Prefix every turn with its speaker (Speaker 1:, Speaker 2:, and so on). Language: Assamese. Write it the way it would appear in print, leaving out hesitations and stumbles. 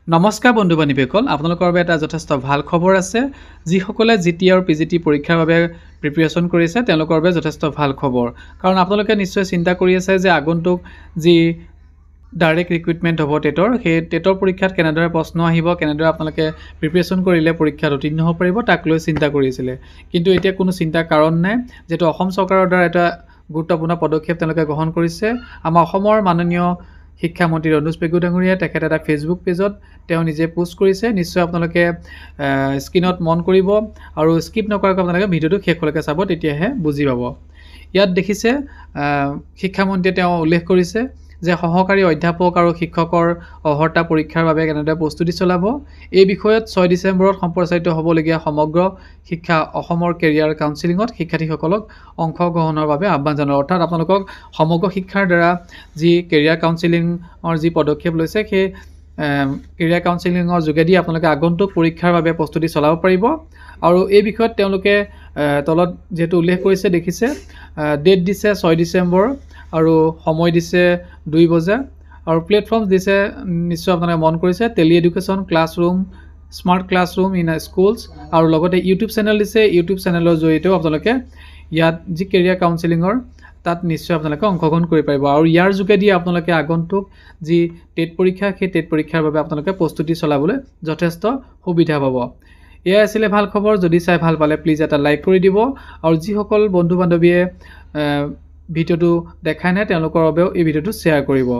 Speaker 1: নমস্কাৰ বন্ধু বান্ধৱীসকল, আপোনালোকৰ বাবে এটা যথেষ্ট ভাল খবৰ আছে। যিসকলে জি টি আৰু পি জি টি পৰীক্ষাৰ বাবে প্ৰিপেৰেশ্যন কৰিছে, তেওঁলোকৰ বাবে যথেষ্ট ভাল খবৰ। কাৰণ আপোনালোকে নিশ্চয় চিন্তা কৰি আছে যে আগন্তুক যি ডাইৰেক্ট ৰিক্ৰুইটমেণ্ট হ'ব টেটৰ, সেই টেটৰ পৰীক্ষাত কেনেদৰে প্ৰশ্ন আহিব, কেনেদৰে আপোনালোকে প্ৰিপেৰেশ্যন কৰিলে পৰীক্ষাত উত্তীৰ্ণ হ'ব পাৰিব, তাক লৈ চিন্তা কৰিছিলে। কিন্তু এতিয়া কোনো চিন্তাৰ কাৰণ নাই, যিহেতু অসম চৰকাৰৰ দ্বাৰা এটা গুৰুত্বপূৰ্ণ পদক্ষেপ তেওঁলোকে গ্ৰহণ কৰিছে। আমাৰ অসমৰ মাননীয় শিক্ষামন্ত্ৰী ৰণোজ পেগু ডাঙৰীয়াই তেখেতে এটা ফেচবুক পেজত তেওঁ নিজে পোষ্ট কৰিছে। নিশ্চয় আপোনালোকে স্ক্ৰীণত মন কৰিব আৰু স্কিপ নকৰাকৈ আপোনালোকে ভিডিঅ'টো শেষলৈকে চাব, তেতিয়াহে বুজি পাব। ইয়াত দেখিছে, শিক্ষামন্ত্ৰীয়ে তেওঁ উল্লেখ কৰিছে যে সহকাৰী অধ্যাপক আৰু শিক্ষকৰ অৰ্হতা পৰীক্ষাৰ বাবে কেনেদৰে প্ৰস্তুতি চলাব, এই বিষয়ত 6 ডিচেম্বৰত সম্প্ৰচাৰিত হ'বলগীয়া সমগ্ৰ শিক্ষা অসমৰ কেৰিয়াৰ কাউন্সিলিঙত শিক্ষাৰ্থীসকলক অংশগ্ৰহণৰ বাবে আহ্বান জনাওঁ। অৰ্থাৎ আপোনালোকক সমগ্ৰ শিক্ষাৰ দ্বাৰা যি কেৰিয়াৰ কাউন্সিলিঙৰ যি পদক্ষেপ লৈছে, সেই কেৰিয়াৰ কাউন্সিলিঙৰ যোগেদি আপোনালোকে আগন্তুক পৰীক্ষাৰ বাবে প্ৰস্তুতি চলাব পাৰিব। আৰু এই বিষয়ত তেওঁলোকে তলত যিহেতু উল্লেখ কৰিছে, দেখিছে, ডেট দিছে 6 ডিচেম্বৰ আৰু সময় দিছে 2 বজা আৰু প্লেটফৰ্ম দিছে, নিশ্চয় আপোনালোকে মন কৰিছে, tele education, classroom, smart classroom in schools আৰু লগতে ইউটিউব চেনেল দিছে। ইউটিউব চেনেলৰ জৰিয়তেও আপোনালোকে ইয়াত যি কেৰিয়াৰ কাউন্সিলিঙৰ তাত নিশ্চয় আপোনালোকে অংশগ্ৰহণ কৰিব পাৰিব আৰু ইয়াৰ যোগেদি আপোনালোকে আগন্তুক যি টেট পৰীক্ষা, সেই টেট পৰীক্ষাৰ বাবে আপোনালোকে প্ৰস্তুতি চলাবলৈ যথেষ্ট সুবিধা পাব। এয়াই আছিলে ভাল খবৰ। যদি চাই ভাল পালে প্লিজ এটা লাইক কৰি দিব আৰু যিসকল বন্ধু বান্ধৱীয়ে ভিডিঅ'টো দেখাই নাই, তেওঁলোকৰ বাবেও এই ভিডিঅ'টো শ্বেয়াৰ কৰিব।